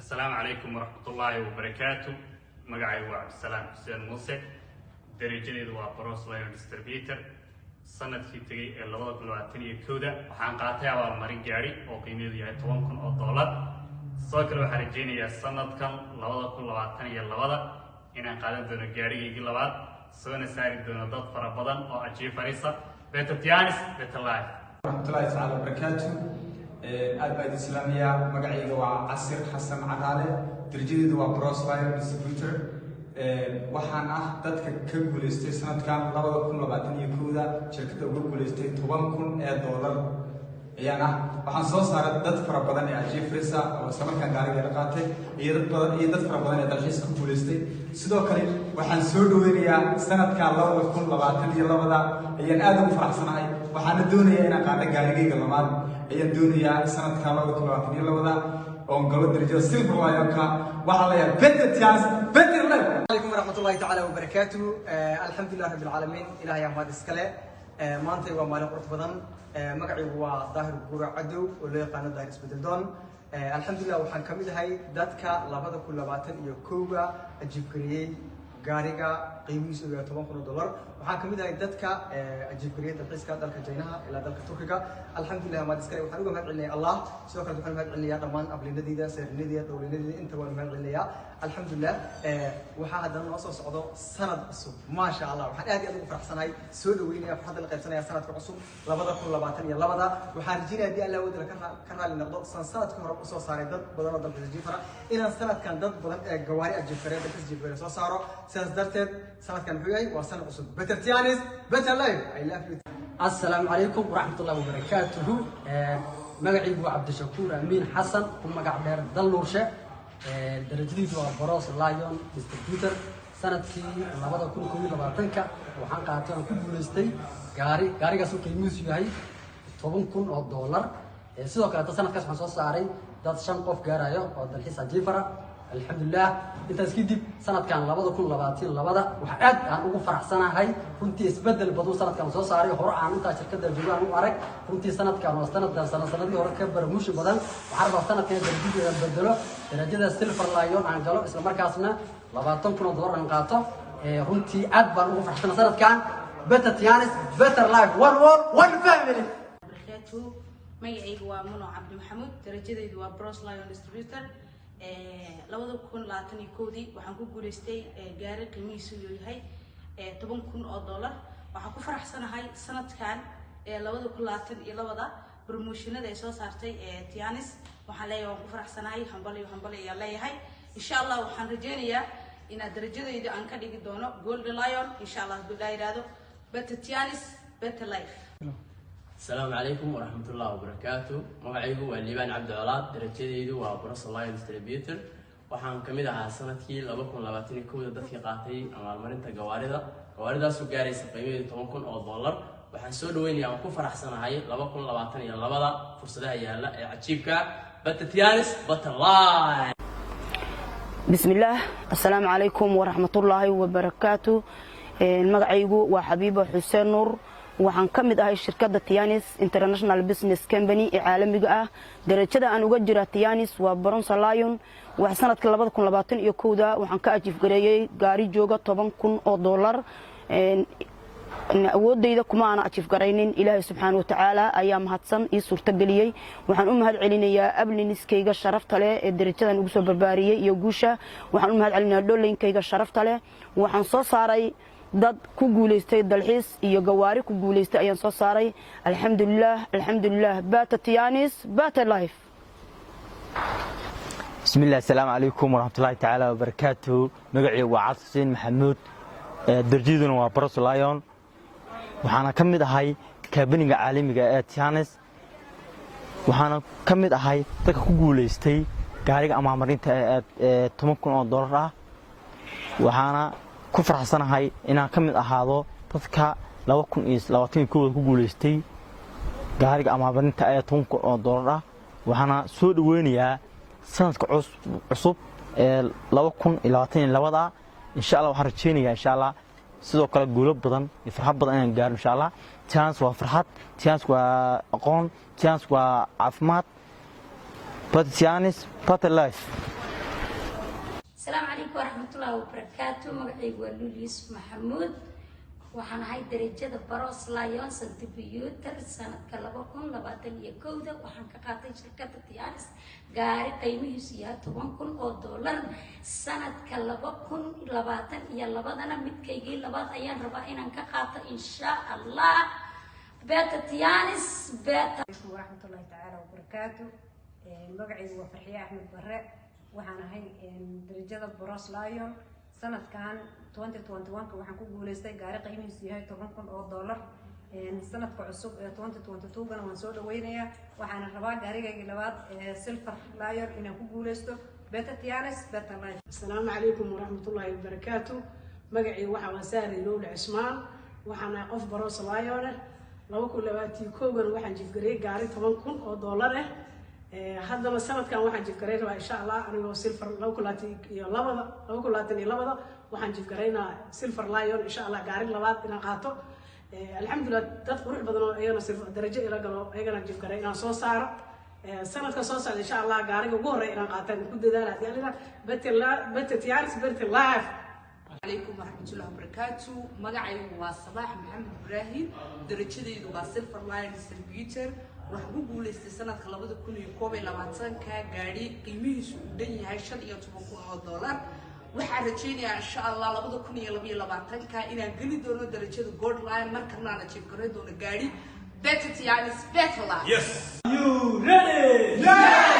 Asalaamu calaykum waraxmatullaahi wabarakaatu. Magacaygu waa Cabdisalaam Xuseen Muuse, darajadeedu waa Bronze Lion Distributor. Sanadkii tegay ee 2021-da waxaan qaatay abaalmarin gaadhi oo qiimaheedu yahay $10,000. Sidoo kale waxaan rajaynayaa sanadkan 2022-da inaan qaadan doono gaadhigaygii labaad, soona saari doono dad fara badan oo achievers ah. Better Tiens, better life. Waraxmatullahi tacaala wabarakaatu. Aad baa idin islaamayaa. Magacayga waa Casir Xasan Caraale, darajadeedu waa Bronze Lion Distributor. Waxaan ah dadka ka guuleystay sanadkan 2021-da shirkadda uga guuleystay $10,000 ayaan ah. Waxaan soo saaray dad fara badan ee achievers ah oo isla markaan gaariga la qaatay iyo dad badan iyo dad fara badan ee dalxiis ku guuleystay. Sidoo kale waxaan soo dhaweynayaa sanadkan 2022-da ayaan aad ugu faraxsanahay, waxaana doonayaa inaan qaado gaarigayga labaad ayaan doonayaa sanadkan 2022-da oon galo darajada Silver Lionka. Waxaa leeyahay better chance, better life. عليكم ورحمة الله تعالى وبركاته. الحمد لله رب العالمين. إلهي mahad iska leh. Maanta waa maalin qurux badan. Magacaygu waa Daahir Guura Cadow oo loo yaqaano Daahir Isbedel Doon. Alxamdulilah, waxaan ka mid ahay dadka 2021-ga achieve gareeyey gaariga qiimihiisu yahay $10,000. Waxaan ka mid ahay dadka achieve gareeyey dalxiiska dalka Jaynaha ilaa dalka Turkiga. Alxamdulilah, mahad iska leh. Waxaan uga mahad celinaya Allah. Sidoo kale waxaan mahad celinayaa dhammaan uplinadeyda, saarinadeyda, downlinadeyda, inta waan mahad celinayaa. Alxamdulilah, waxaa haddana noo soo socdo sanad cusub, maasha Allah. Waxaan aad iyo aad ugu faraxsanahay, soo dhaweynaya, farxadda la qaybsanaya sanadka cusub 2022-da. Waxaan rajeynaya haddii Allah wadala ka raali noqdo, san sanadkii hore usoo saaray dad badan oo dalxiis jiifara, inaan sanadkan dad badan ee gawaari achieve gareeya, dalxiis jiifare soo saaro. Sidaas darteed sanadkan muxuu yahay? Waa sanad cusub. Better Tiens, better life. I love you. Asalaamu calaykum waraxmatullahi wabarakaatuhu. Magacaygu waa Cabdishakuur Amiin Xasan, ku magac dheer Dalluurshe. Darajadiisu waa Bronze Lion Distributor. Sanadkii 2021-ka waxaan qaatay, aan ku guulaystay gaari, gaarigaasoo qiimihiisu yahay $10,000. Sidoo kaleeto sanadkaas waxaan soo saaray dad shan qof gaarayo oo dalxiis achiever ah, alxamdulilah. Intaas kadib sanadkan 2022-da waxa aad aan ugu faraxsanahay runtii isbedel baduu sanadkan soo saaray, hore aan intaa shirkadda joogaan u arag. Runtii sanadkan waa sanadan sanadihii hore ka baramuushi badan. Waxaan rabaa sanadkan darajadeeda bedelo, darajada Silver Lion aan galo, isla markaasna $20,000 aan qaato. Runtii aad baan ugu faraxsanahay sanadkan. Better Tiens, better life, one world, one family. Barakaatuhu. Magacaygu waa Muno Cabdi Maxamuud, darajadaydu waa Bronze Lion Distributor. 2021-dii waxaan ku guuleystay gaari qiimihiisu yahay $10,000. Waxaan ku faraxsanahay sanadkan 2022-da promotionada ay soo saartay Tiens. Waxaan leeyahay waan ku faraxsanahay, hambaliyo hambali ayaan leeyahay. Insha Allah waxaan rajeynayaa inaad darajadayda aan ka dhigi doono Gold Lion, insha Allah hadduu laa yidhaahdo. Better Tiens, better life. Asalaamu calaykum waraxmatullahi wabarakaatu. Magacaygu waa Liibaan Cabdi Colaad, darajadeydu waa Bronze Lion Distributor. Waxaan kamid ahaa sanadkii 2021-da dadkii qaatay abaalmarinta gawaarida, gawaaridaasoo gaaraysa qiimaheedu $10,000. Waxaan soo dhaweynaya, waan ku faraxsanahay 2022-da fursadaha yaalla ee cajiibka. Better Tiens, better life. Bismillaah. Assalaamu calaykum waraxmatullaahi wabarakaatu. Magacaygu waa Xabiiba Xuseen Nuur. Waxaan ka mid ahay shirkadda Tiens International Business Company ee caalamiga ah. Darajada aan uga jira Tiens waa Bronze Lion. Wax sanadka 2021-da waxaan ka achieve gareeyey gaari jooga $10,000. Awoodayda kuma aana achieve garaynin. Ilaahay subxaana watacaala ayaa mahadsan ii suurtageliyey. Waxaan u mahad celinayaa uplineskayga sharafta leh ee darajadan ugu soo barbaariyey iyo guusha. Waxaan u mahad celinayaa downlinekayga sharafta leh. Waxaan soo saaray dad ku guulaystay dalxiis iyo gawaari ku guulaystay ayaan soo saaray. Alxamdulilah, alxamdulilah. Better Tiens, better life. Bismillahi. Asalaamu calaykum waraxmatullaahi tacaala wabarakaatuhu. Magacaygu waa Cabdi Xuseen Maxamuud, darajaduna waa Bronze Lion. Waxaana ka mid ahay companyga caalamiga ee Tiens. Waxaana ka mid ahay dadka ku guulaystay gaariga abaalmarinta ee $10,000 ah. Waxaana ku faraxsanahay inaan ka mid ahaado dadka 2021-da ku guulaystay gaariga abaalmarinta ee $10,000 ah. Waxaana soo dhaweynayaa sanadka cusub ee 2022-da. Insha Allah waxaan rajeynayaa, insha Allah, sidoo kale guulo badan iyo farxad badan inaan gaaro, insha Allah. Tiens waa farxad, Tiens waa aqoon, Tiens waa caafimaad. Better Tiens, better life. Asalaamu calaykum waraxmatullaahi wabarakaatu. Magacaygu waa Luul Yuusuf Maxamuud. Waxaan ahay darajada Bronze Lion Distributor. Sanadka 2021-da waxaan ka qaatay shirkadda Tiens gaari qiimihiisu yahay $10,000. Sanadka 2022-dana midkaygii labaad ayaan rabaa inaan ka qaato, insha Allah. Better Tiens, better. Calaykum waraxmatullaahi tacaala wabarakaatu. Magacaygu waa Farxiye Axmed Barre. Waxaan ahay darajada Bronze Lion. Sanadkan 2021ka waxaan ku guuleystay gaari qiimihiisu yahay $10,000. Sanadka cusub ee 2022gana waan soo dhaweynayaa. Waxaana rabaa gaarigaygii labaad ee Silver Lion inaan ku guuleysto. Better Tiens, better life. Asalaamu calaykum waraxmatullaahi wabarakaatu. Magacii waxaa waa Sahri Lowle Cismaan. Waxaan ahay qof Bronze Lion ah. 2021-gan waxaan jiifgareeyey gaari $10,000 ah. Haddaba sanadkan waxaan jiifgareyn rabaa, insha Allah, anigoo silver 2022-da, 2022-da waxaan jiifgareynaa Silver Lion, insha Allah, gaari labaad inaan qaato. Alxamdulilah, dad qurux badan oo iyagana silver darajo ila galo, iyagana jiifgarey inaan soo saaro. Sanadka soo socda, insha Allah, gaariga ugu horreeya inaan qaataan ku dadaala haddii Alla yidhaah. Better Tiens, better life. Calaykum waraxmatullahi wabarakaatu. Magacaygu waa Sabaax Maxamed Ibraahim, darajadaydu waa Silver Lion Distributor. Waxaan ku guuleystay sanadka 2021-ka gaadhi qiimihiisu uu dhan yahay $15,000. Waxaan rajaynayaa, insha Allah, 2022-ka inaan geli doono darajada Gold Lion, markana aan achieve garan doono gaadhi. Better Tiens, better life. Yes. You ready? Yeah!